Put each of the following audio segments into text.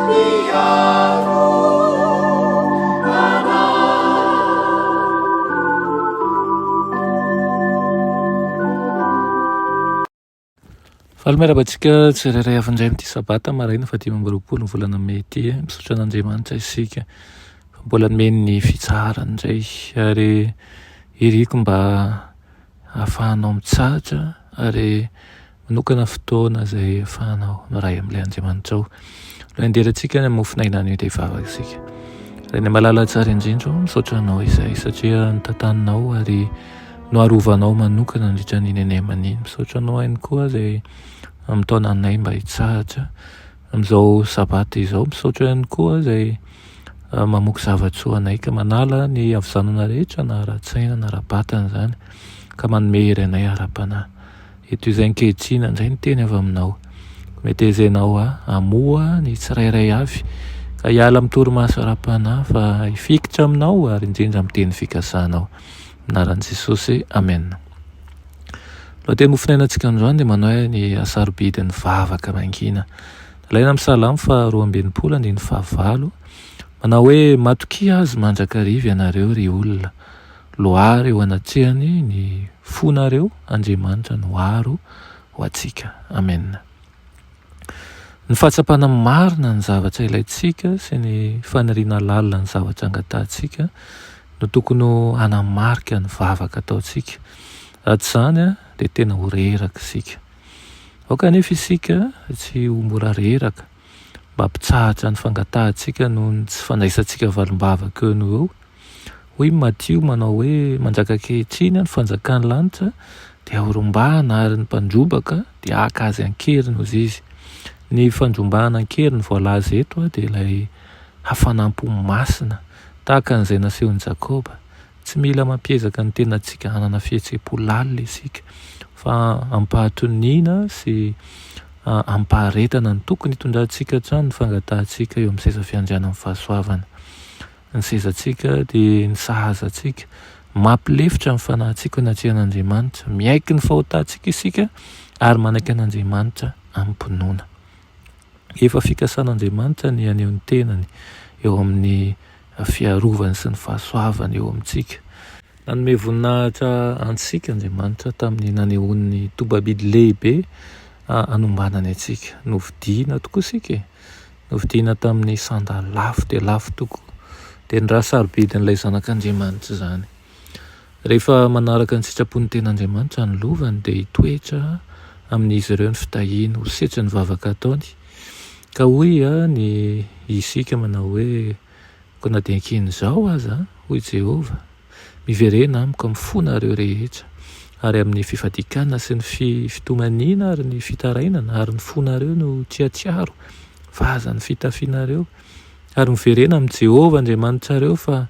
Mpiaro anay. Faly miarahaba antsika tsirairay avy indray amin'ity sabata maraina faha 25 ny volana mey ity. Misaotra an'Andriamanitra isika fa mbola nomeny ny fitsaharany indray ary iriko mba ahafahanao mitsahatra ary manokana fotoana izay ahafahanao miray amin'ilay Andriamanitrao. Aloha handehanantsika any amin'ny mofon'aina anio dia hivavaka isika. Rainay malala tsara indrindra ô, misaotra anao izahay satria notantaninao ary noarovanao manokana nandritra ny nenemana iny. Misaotra anao ihany koa izay mitaona anay mba hitsahatra amin'izao sabata izao. Misaotra ihany koa izay mamoky zava-tsoa anay ka manala ny havizanana rehetra na ara-tsaina na ara-batana izany ka manome hery anay ara-panahy. Eto izay ankehitriny handray ny teny avy aminao. Metezenao ahy hamoha ny tsirairay avy ka hiala amin'ny torimaso ara-panahy fa hifikitra aminao ary indrindra amin'ny teny fikasanao. Anaran'i Jesosy, Amena. Lohateny mofonainantsika androany dia manao hoe ny hasarobidin'ny vavaka mangina. Nalaina amin'ny Salamo faha 62 andininy fahavalo. Manao hoe matokia azy mandrakariva ianareo ry olona. Loary eo anatrehany ny fonareo Andriamanitra no aro ho antsika. Amen. Ny fahatsapana marina ny zavatra ilaintsika sy ny faniriana lalina ny zavatra angatahantsika no tokony ho hanamarika ny vavaka ataontsika. Raha tsy izany dia tena ho reraka isika. Aoka anefa isika tsy ho mora reraka mba hampitsahatra ny fangatahantsika noho ny tsy fandraisantsika valim-bavaka eo noho eo. Hoy i Matio manao hoe, Manjaka ankehitriny ny fanjakan'ny lanitra, dia horombahana ary ny mpandrobaka dia haka azy an-keriny, hozy izy. Ny fandrombahana an-keriny voalaza eto dia ilay hafanam-po masina, tahaka an'izay nasehon'i Jakoba. Tsy mila mampiezaka ny tenantsika hanana fihetseham-po lalina isika, fa amim-pahatoniana sy amim-paharetana no tokony hitondrantsika hatrany ny fangatahantsika eo amin'ny seza fiandrianan'ny fahasoavana. Ny sezantsika dia ny sahaza antsika. Mampilefitra ny fanahintsika eo anatrehan'Andriamanitra. Miaiky ny fahotantsika isika ary manaiky an'Andriamanitra amim-pinoana. Efa fikasan'Andriamanitra ny haneho ny tenany eo amin'ny fiarovany sy ny fahasoavany eo amintsika. Nanome voninahitra antsika Andriamanitra tamin'ny nanehoany ny tobabidy lehibe hanombanany antsika. Novidiana tokoa isika e! Novidiana tamin'ny sanda lafo dia lafo tokoa, dia ny ra sarobidin'ilay Zanak'Andriamanitra izany. Rehefa manaraka ny sitrapon'ny Tenin'Andriamanitra ny lovany, dia hitoetra amin'izy ireo ny fitahiany ho setrin'ny vavaka ataony. Ka hoy ny isika manao hoe, Koa na dia ankehin'izao aza, hoy Jehovah, Miverena amiko amin'ny fonareo rehetra, ary amin'ny fifadian-kanina sy ny fitomaniana ary ny fitarainana, ary ny fonareo no tsy hahatsiaro fa aza ny fitafianareo. Ary miverena amin'i Jehovah Andriamanitrareo fa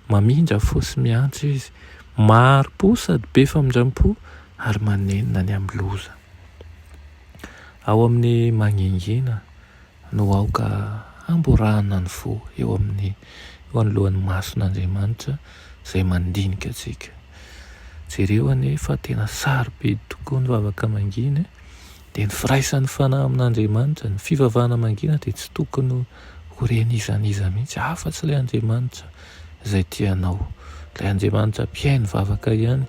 mamindra fo sy miantso Izy, mahari-po sady be famindram-po ary manenina ny amin'ny loza. Ao amin'ny mangingina. no aoka hamborahana ny fo eo amin'ny eo anoloan'ny mason'Andriamanitra izay mandinika antsika. Jereo anie fa tena sarobidy tokoa ny vavaka mangina e! Dia ny firaisan'ny fanahy amin'Andriamanitra, ny fivavahana mangina dia tsy tokony ho ren'iza n'iza mihitsy afa-tsy ilay Andriamanitra izay tia anao. Ilay Andriamanitra mpihaino vavaka ihany.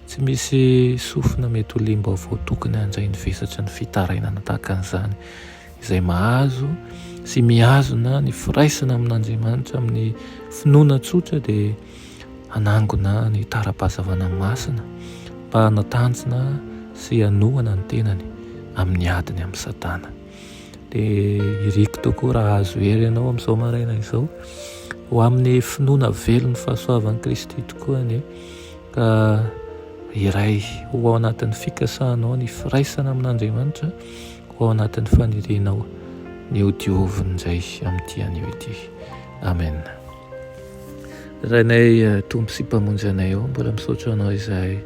Tsy misy sofina mety ho liam-baovao tokony handray ny vesatry ny fitarainana tahaka an'izany. Izay mahazo sy mihazona ny firaisana amin'Andriamanitra amin'ny finoana tsotra dia hanangona ny tara-pahazavana masina mba hanatanjona sy hanohana ny tenany amin'ny adiny amin'i Satana. Dia iriko tokoa raha azo hery ianao amin'izao maraina izao ho amin'ny finoana velon'ny fahasoavan'i Kristy tokoa anie ka iray ho ao anatin'ny fikasanao ny firaisana amin'Andriamanitra ho ao anatin'ny fanirianao ny ho dioviny indray amin'ity anio ity. Amen. Rainay eh, Tompo sy Mpamonjy anay ao, mbola misaotra anao izahay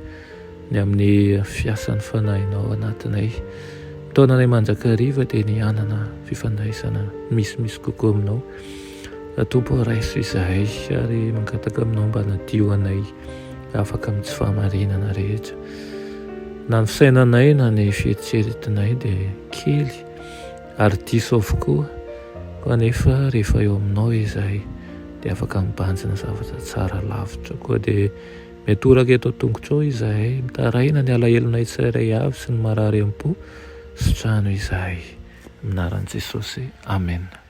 ny amin'ny fiasan'ny fanahinao ao anatinay. Mitaona anay mandrakariva dia ny hanana fifandraisana misimisy kokoa aminao. Tompo raiso izahay ary mangataka aminao mba hanadio anay afaka amin'ny tsy fahamarinana rehetra. Na ny fisainanay na ny fieritreretinay dia kely ary diso avokoa. Kanefa rehefa eo aminao izahay dia afaka mibanjina zavatra tsara lavitra. Koa dia miatoraka eto an-tongotrao izahay, mitaraina ny alahelonay tsirairay avy sy ny marary am-po, sitrano izahay. Amin'ny anaran'i Jesosy, Amena.